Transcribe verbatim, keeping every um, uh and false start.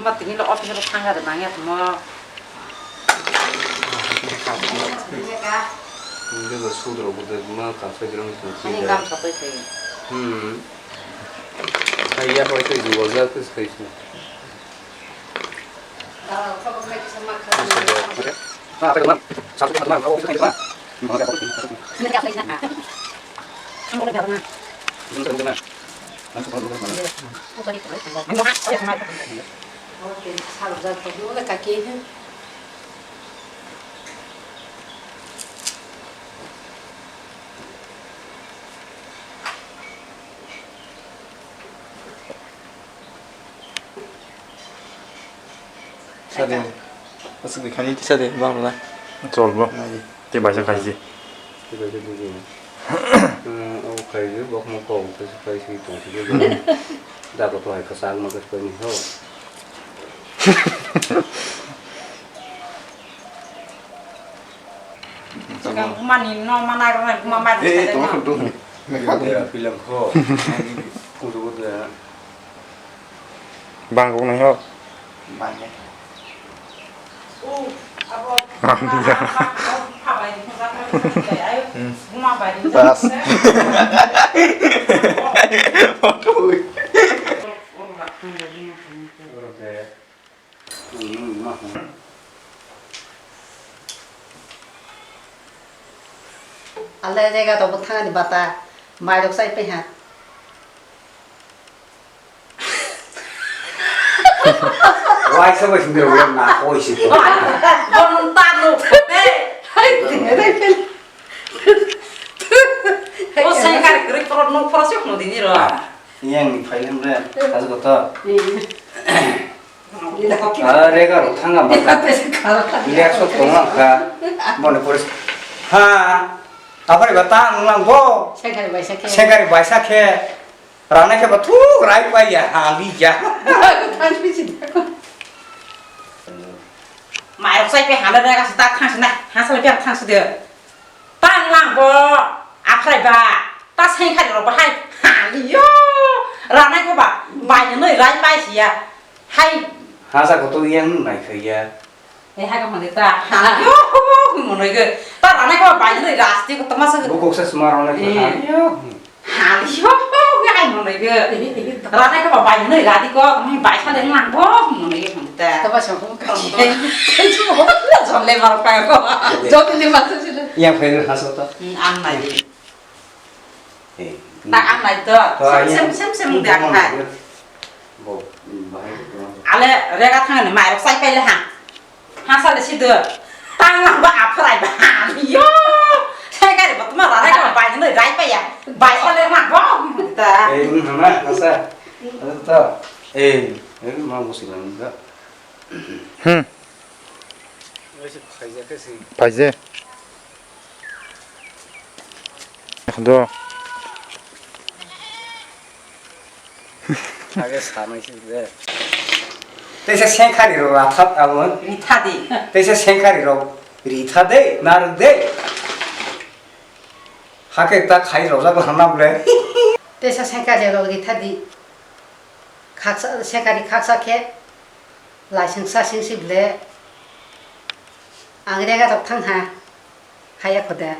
Ma tini lo office ro thangya de nangya tmo. Nini ba sudro bo de ma ka sa jero ni tong Ani tong. Kam sa pai pai. Hmm. Kaya pai pai jual ja tis kai sini. Ah, kau pakai sama kau. Ah, apa teman? Satu teman, kau bisa teman. Ini apa ini? Ini apa ini? Sade. Aswk de khani sade bang la. Chol bo. Nai. Tei baisa khaisi. Tei baisa buji. Hmm, o khaisi bok mo ko khaisi khaisi tong si. Da ko to hai ka sag ma ka koi ni ho. Sekarang kuma ni no mana rona kuma mai. Eh, eh, tong tu. Nega de film ko. Kudu kudu. Bang kok nai ho. Bang ya. Ah, dia. Hmm. Pas. Waduh. Ale jaga to bwthangni bata. Mai rok sai pe ha. Waisa bai sindiro ulo na koi si to. Bono ta no. Hai. O sai kar kri pro no pro sik no dini ro. Yang ni phai lam re. Asu ko to. Ah, rega ro thanga ma. Relax o tong lang kha. Bono poris. Ha. Abari bata nang lang bo. Sengkari bai sakhe. Sengkari bai sakhe. Rana khe ba thuk rai pai ya, hali ya. Thang pi sin. Mai rok sai pe hala da ka sta thang sina. Ha sa pe thang sida. Tang lang bo. Aphrai ba. Ta sengkari rok ba hai. Hali yo. Rana khe ba. Bai no rai pai sia. Hai. Hasa koto yang nai khaiya. Eh, hai ka mani ta. Hali yo, monoi ge. Ta ranai ko bai nai rasti ko tama sa. Bukuk sa sumar onai ko. Eh. Hali yo. Hali yo, hai monoi ge. Ranai ko bai nai radi ko, tama bai sa de nang bo, monoi ge mani ta. Tama sa ko ka. Jole mar pa ko. Jole mar sa sila. Yang phai hasa ta. Hmm, ang nai. Eh, tak ang nai to. To, sem, ayah, sem, sem, sem, ini dia bukan kan. Dia. Bo, hmm, bahaya tu. Ale, rega thang ni mai rok sai kai le ha. Ha sa le si de. Tang lang ba aphrai ba ha. Yo. Sai kai ba tuma ra rai ka bai ni rai pa ya. Bai sa le ma bo. Ta. Eh, ini mana? Masa? Ada tu. Eh, ini mau musim ni da. Hmm. Paise. Do. Age sanai si de. Teisa sengkari ro rathat abo. Ritha di. Teisa sengkari ro ritha de, nar de. Hake ta khai rojak lana ble. Teisa sengkari ro ritha di. Khaksa, sengkari khaksa khe. Laising sasing si ble. Ang rega rok thang ha. Haya khoda.